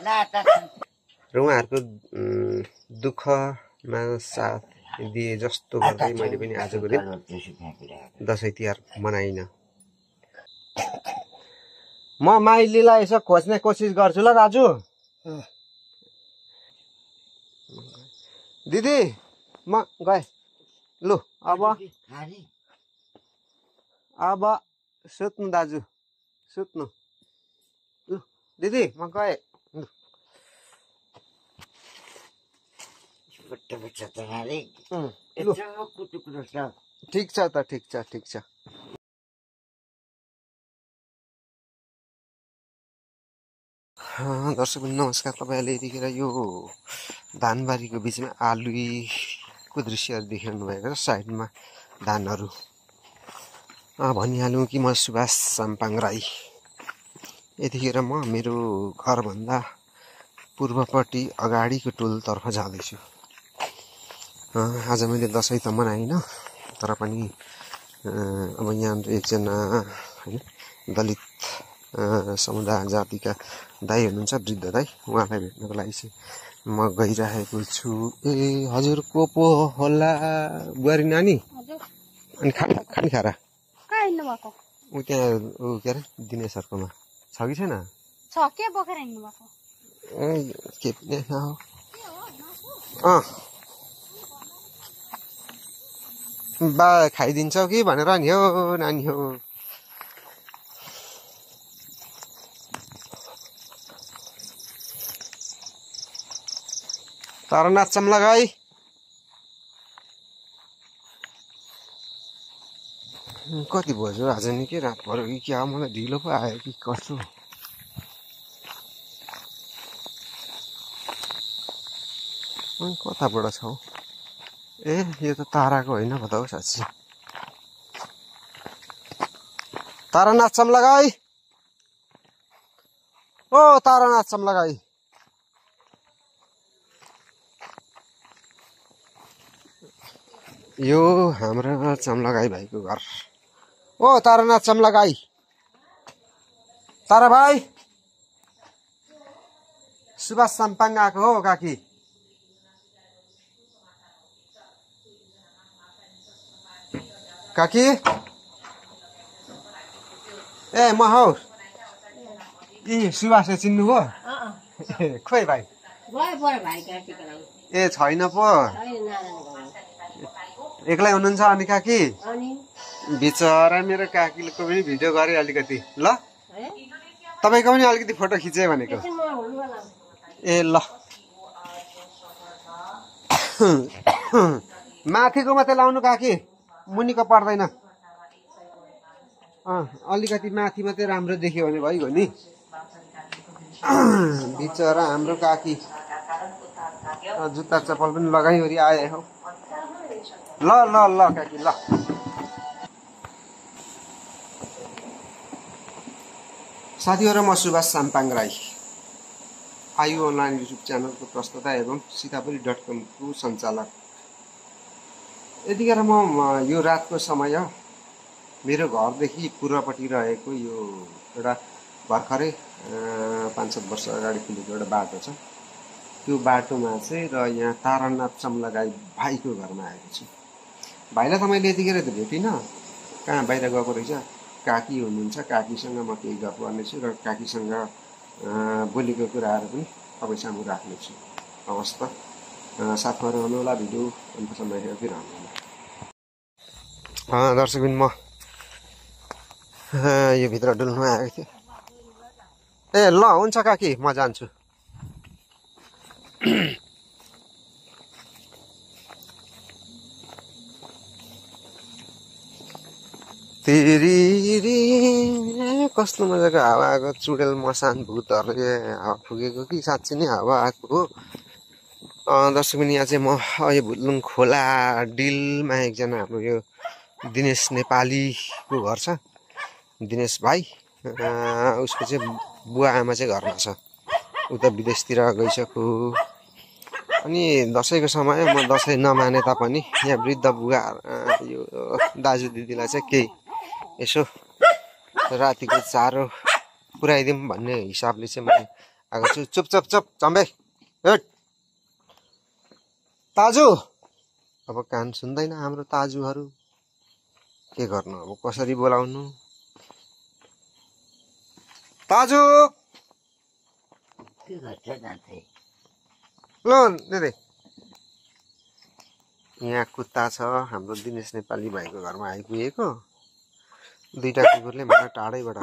र उहाँहरूको दुःखमा साथ दिए जस्तो गर्दै मैले पनि आजको दिन दसैँ तिहार मनाइन। म माइलीलाई यसो खोज्ने कोसिस गर्छु ल दाजु। दिदी म गएँ लु। अब सुत्नु दाजु, सुत्नु लु। दिदी म गएँ। ठिक छ त, ठिक छ, ठिक छ। दर्शक नमस्कार। तपाईँहरूले यतिखेर यो धानबारीको बिचमा आलुको दृश्यहरू देख्नु भएको छ। साइडमा धानहरू। भनिहालौँ कि म सुभाष साम्पाङ राई। यतिखेर म मेरो घरभन्दा पूर्वपट्टि अगाडिको टोलतर्फ जाँदैछु। आज मैले दसैँ त मनाइन, तर पनि अब यहाँ एकजना होइन दलित समुदाय जातिका दाइ हुनुहुन्छ, वृद्ध दाइ, उहाँलाई भेट्नको लागि चाहिँ म गइरहेको छु। ए हजुर को पो होला बुहारी नानी? अनि खाने खारा ऊ त्यहाँ ऊ के अरे दिनेशहरूकोमा छ कि छैन? के बोकेर हिँड्नु भएको? के बा खाइदिन्छौ कि भनेर नि हो नानी हो। तर नाच्छम लगाई कति बज्यो आज नि के रात पऱ्यो कि क्या? मलाई ढिलो पो आयो कि कसो? कताबाट छौ? ए यो त ताराको होइन पो त हो साँच्ची। तारा नाच्छम लगाई ओ तारा नाच्छम लगाई। यो हाम्रो चम्लगाई भाइको घर। ओ तारानाथ चम्लगाई, तारा भाइ सुभाष साम्पाङ आएको हो काकी। काकी ए म हौ यी सुभाषले चिन्नु हो? खोइ भाइ ए छैन पो, एक्लै हुनुहुन्छ अनि काकी? बिचरा मेरो काकीको पनि भिडियो गरेँ अलिकति ल। तपाईँको पनि अलिकति फोटो खिचेँ भनेको। ए ल माथिको मात्रै लाउनु काकी, मुनिको पर्दैन। अलिकति माथि मात्रै राम्रो देखियो भने भइगयो नि। बिचरा हाम्रो काकी जुत्ता चप्पल पनि लगाइवरी आए हो। ल ल ल काकी ल। साथीहरू म सुभाष साम्पाङ राई, आयु अनलाइन युट्युब च्यानलको प्रस्तोता एवं सीतापुरी.com को सञ्चालक। यतिखेर म यो रातको समय मेरो घरदेखि पूर्वपट्टि रहेको यो एउटा भर्खरै 5-7 वर्ष अगाडि खुलेको एउटा बाटो छ। त्यो बाटोमा चाहिँ र यहाँ तारानाथ चम्लगाई भाइको घरमा आएको छु। भाइलाई त मैले यतिखेर त भेटिनँ, कहाँ बाहिर गएको रहेछ। काकी हुनुहुन्छ, काकीसँग म केही गफ गर्नेछु र काकीसँग बोलेको कुराहरू पनि तपाईँ सामु राख्नेछु। हवस् त, साथमा रहनु होला। भिडियो मनपसन्द भइसक्यो फेरि रहनु होला। दर्शकबिन म यो भित्र डुल्नु आएको थियो। ए ल हुन्छ काकी म जान्छु। तेरी कस्तो मजाको हावा आएको, चुडेल मसान भूतहरूले हावा फुकेको कि साँच्ची नै हावा आएको हो। दर्शकबिन यहाँ चाहिँ म यो भुतलुङ खोला डिलमा एकजना हाम्रो यो दिनेश नेपालीको घर छ। दिनेश भाइ, उसको चाहिँ बुवा आमा चाहिँ घरमा छ, उता विदेशतिर गइसक्यो। अनि दसैँको समय म दसैँ नमाने तापनि यहाँ वृद्ध बुवा यो दाजु दिदीलाई चाहिँ केही यसो रातिको चारो पुऱ्याइदिउँ भन्ने हिसाबले चाहिँ मैले आएको छु चुप चुप चुप चम्बे हट ताजु अब कान सुन्दैन हाम्रो ताजुहरू के गर्नु अब कसरी बोलाउनु ताजु ल दिदी यहाँ कुत्ता छ हाम्रो दिनेश नेपाली भाइको घरमा आइपुगेको दुईटा कुकुरले मलाई टाढैबाट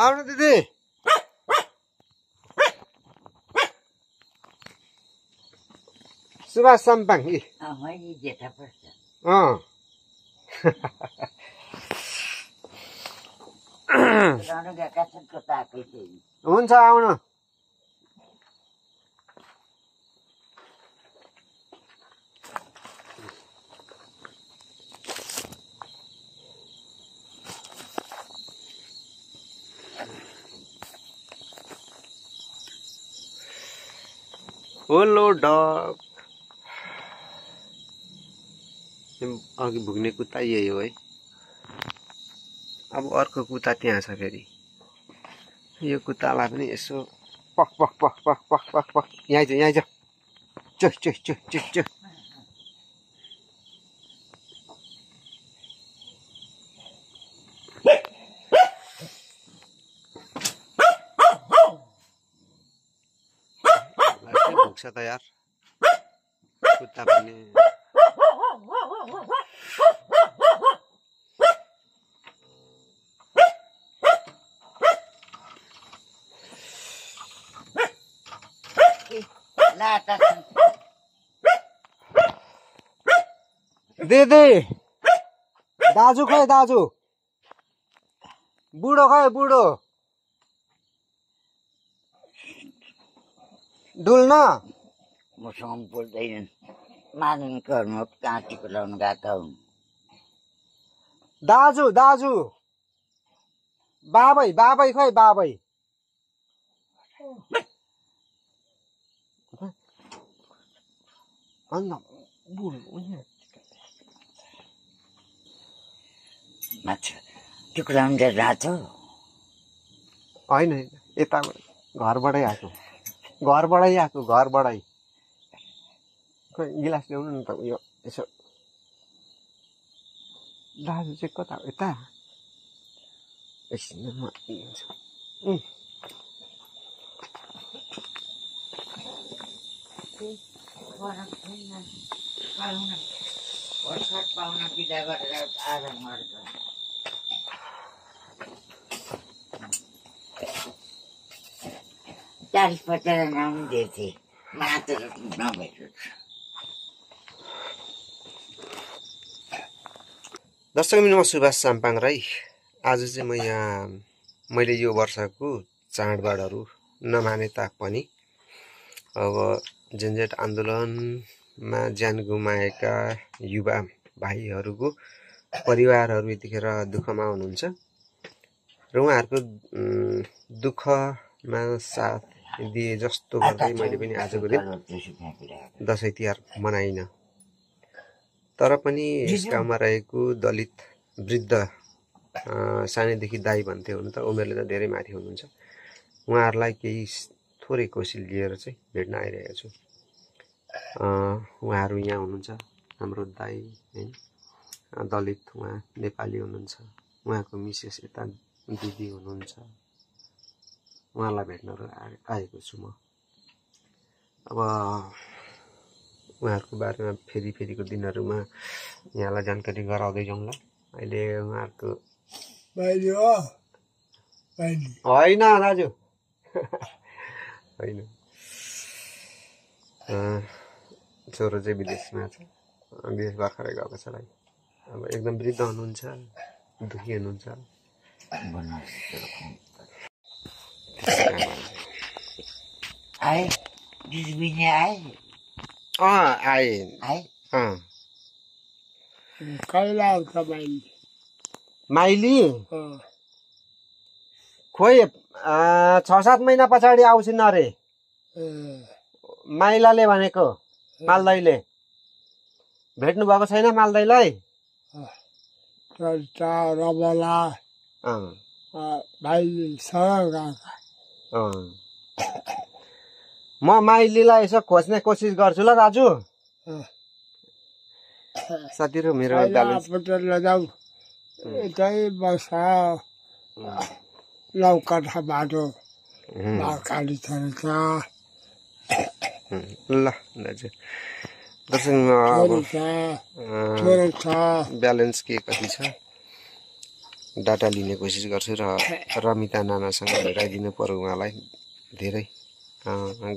आउनु दिदी सुभाष साम्पाङ हुन्छ आउनु हेलो डग अघि भुग्ने कुत्ता यही हो है अब अर्को कुत्ता त्यहाँ छ फेरि यो कुत्तालाई पनि यसो पक पक पक पक पक पक पक यहाँ आइज चुह चुह चुह चुह चुह भुक्छ त यार कुत्ता पनि दिदी दाजु खै दाजु बुढो खै बुढो डुल्न मसँग बोल्दैनन् मानन घरमा काँटीको लाउनु गएका हुन् दाजु दाजु बाबै बाबै खै बाबै माछा त्यो कुरामा राछ होइन यता घरबाटै आएको घरबाटै खै गिलास ल्याउनु न त उयो यसो दाजु चाहिँ कता हो यता पाहुना बिदा गरेर आराम गर्छ 40-50 नाम दिएथे मात्र नभएको दर्शक म सुभाष साम्पाङ राई आज चाहिँ म यहाँ मैले यो वर्षको चाडबाडहरू नमाने तापनि अब जनजेट आन्दोलनमा ज्यान गुमाएका युवा भाइहरूको परिवारहरू यतिखेर दुःखमा हुनुहुन्छ र उहाँहरूको दुःखमा साथ दिए जस्तो गर्दै मैले पनि आजको दिन दसैँ तिहार मनाइन तर पनि यस गाउँमा रहेको दलित वृद्ध सानैदेखि दाइ भन्थे हुनु त उमेरले त धेरै माथि हुनुहुन्छ उहाँहरूलाई केही थोरै कोसी लिएर चाहिँ भेट्न आइरहेको छु उहाँहरू यहाँ हुनुहुन्छ हाम्रो दाइ हैन दलित उहाँ नेपाली हुनुहुन्छ उहाँको मिसेस यता दिदी हुनुहुन्छ उहाँलाई भेट्न आएको छु म अब उहाँहरूको बारेमा फेरिको दिनहरूमा यहाँलाई जानकारी गराउँदै जाउँ ल अहिले उहाँहरूको होइन दाजु होइन छोरो चाहिँ विदेशमा छ विदेश भर्खरै गएको छ भाइ अब एकदम वृद्ध हुनुहुन्छ दुखी हुनुहुन्छ आए दिदी आए कहिले आउँछ माइली खोइ 6-7 महिना पछाडि आउँछिन् अरे माइलाले भनेको मालदाईले भेट्नु भएको छैन मालदाईलाई रमला भाइसँग गएका म माइलीलाई यसो खोज्ने कोसिस गर्छु ल दाजु। साथीहरु मेरो ब्यालेन्स लजाऊ यतै बसा 9 कठा बाटो काली छ ल दाजु दर्शक ब्यालेन्स के कति छ डाटा लिने कोसिस गर्छु र रमिता नानासँग भेटाइदिनु पर्यो उहाँलाई। धेरै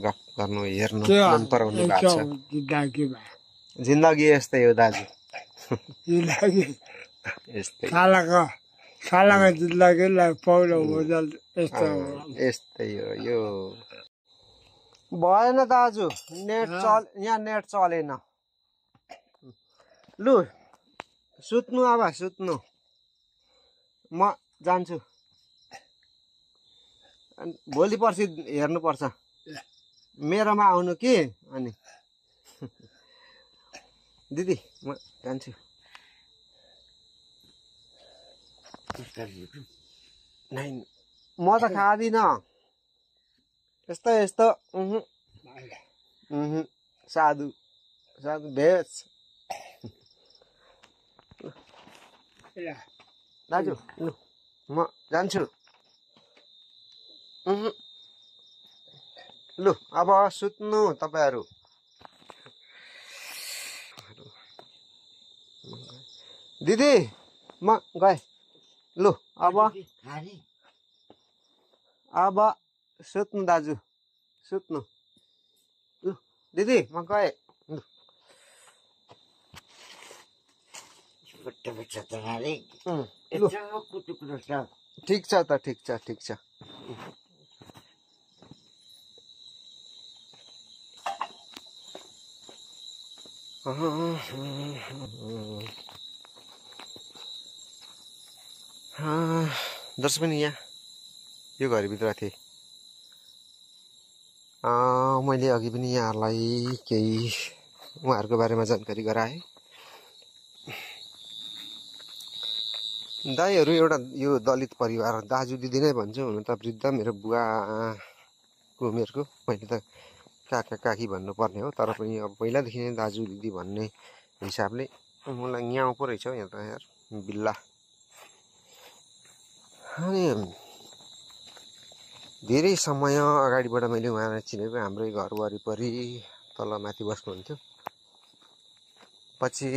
गफ गर्नु हेर्नु मन पराउनु भएको छ। जिन्दगी यस्तै हो दाजु, यस्तै सालाको जिन्दगीलाई पाउनु यस्तै हो यो। भएन दाजु, यहाँ नेट चलेन। लु सुत्नु, अब सुत्नु, म जान्छु। भोलि पर्सि हेर्नुपर्छ मेरोमा आउनु कि। अनि दिदी म जान्छु। म त खाँदिनँ यस्तो यस्तो। साधु साधु भेज। दाजु लु म जान्छु। लु अब सुत्नु तपाईहरु। दिदी म गएँ। लु अब सुत्नु दाजु, सुत्नु। लु दिदी म गएँ। ठिक छ त, ठिक छ, ठिक छ। दर्शक पनि यहाँ यो घरभित्र थिएँ। मैले अघि पनि यहाँलाई केही उहाँहरूको बारेमा जानकारी गराएँ। दाइहरू एउटा यो दलित परिवार, दाजु दिदी नै भन्छु। हुन त वृद्ध मेरो बुवाको उमेरको, मैले त काका काकी भन्नुपर्ने हो, तर पनि अब पहिलादेखि नै दाजु दिदी भन्ने हिसाबले मलाई यहाँ पो रहेछ यहाँ त यार बिल्ला। अनि धेरै समय अगाडिबाट मैले उहाँलाई चिनेको। हाम्रै घर वरिपरि तल माथि बस्नुहुन्थ्यो। पछि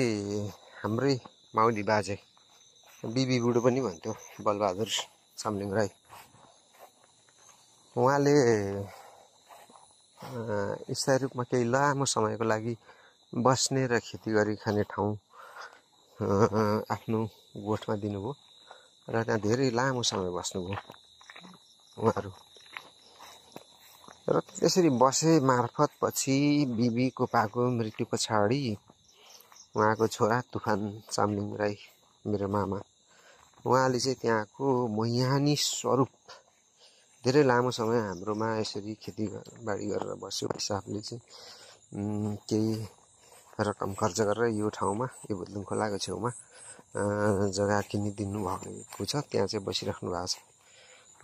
हाम्रै माउली बाजे, बिबी बुढो पनि भन्थ्यो, बलबहादुर चामलिङ राई, उहाँले स्थायी रूपमा केही लामो समयको लागि बस्ने र खेती गरी खाने ठाउँ आफ्नो गोठमा दिनुभयो र त्यहाँ धेरै लामो समय बस्नुभयो उहाँहरू। र त्यसरी बसे मार्फत पछि बिबी कोपाको मृत्यु पछाडि उहाँको छोरा तुफान चामलिङ राई, मेरो मामा, उहाँले चाहिँ त्यहाँको मैहानी स्वरूप धेरै लामो समय हाम्रोमा यसरी खेतीबाडी गरेर बस्यो। हिसाबले चाहिँ केही रकम खर्च गरेर यो ठाउँमा, यो भुल्दुङ खोलाको छेउमा जग्गा किनिदिनु भएको छ। त्यहाँ चाहिँ बसिराख्नु भएको छ।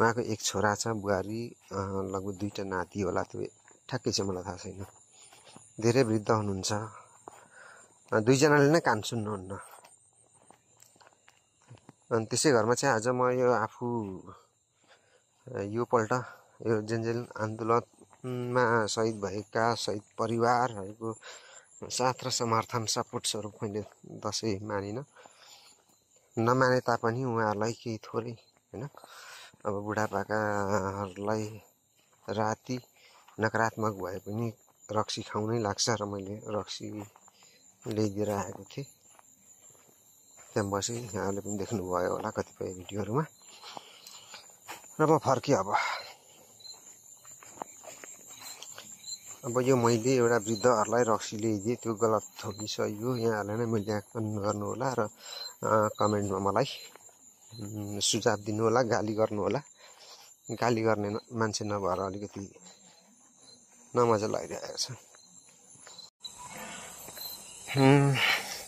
उहाँको एक छोरा छ, बुहारी, लगभग 2टा नाति होला। त्यो ठ्याक्कै चाहिँ मलाई थाहा छैन। धेरै वृद्ध हुनुहुन्छ। 2जनाले नै कान सुन्नुहुन्न। अनि त्यसै घरमा चाहिँ आज म यो आफू यो पल्ट यो जेनजेल आन्दोलनमा शहीद भएका शहीद परिवारहरूको साथ र समर्थन सपोर्ट स्वरूप मैले दसैँ मानिनँ। नमाने तापनि उहाँहरूलाई केही थोरै होइन, अब बुढापाकाहरूलाई राति नकारात्मक भए पनि रक्सी खाउनै लाग्छ र मैले रक्सी ल्याइदिएर आएको थिएँ। त्यहाँ बसेँ, यहाँले पनि देख्नुभयो होला कतिपय भिडियोहरूमा। र म फर्केँ। अब यो मैले एउटा वृद्धहरूलाई रक्सी ल्याइदिएँ, त्यो गलत हो कि सही हो, यहाँहरूलाई नै मूल्याङ्कन गर्नु होला र कमेन्टमा मलाई सुझाव दिनु होला, गाली गर्नु होला। गाली गर्ने मान्छे नभएर अलिकति नमजा लागिरहेको छ।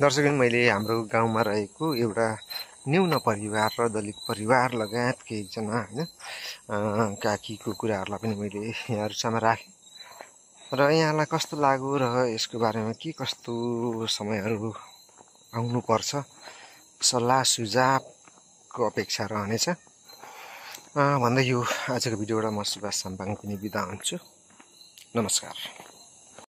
दर्शक, मैले हाम्रो गाउँमा रहेको एउटा न्यून परिवार र दलित परिवार लगायत केहीजना होइन काकीको कुराहरूलाई पनि मैले यहाँहरू सामु राखेँ र यहाँलाई कस्तो लाग्यो र यसको बारेमा के कस्तो समयहरू आउनुपर्छ सल्लाह सुझावको अपेक्षा रहनेछ भन्दै यो आजको भिडियोबाट म सुभाष साम्पाङ पनि बिदा हुन्छु। नमस्कार।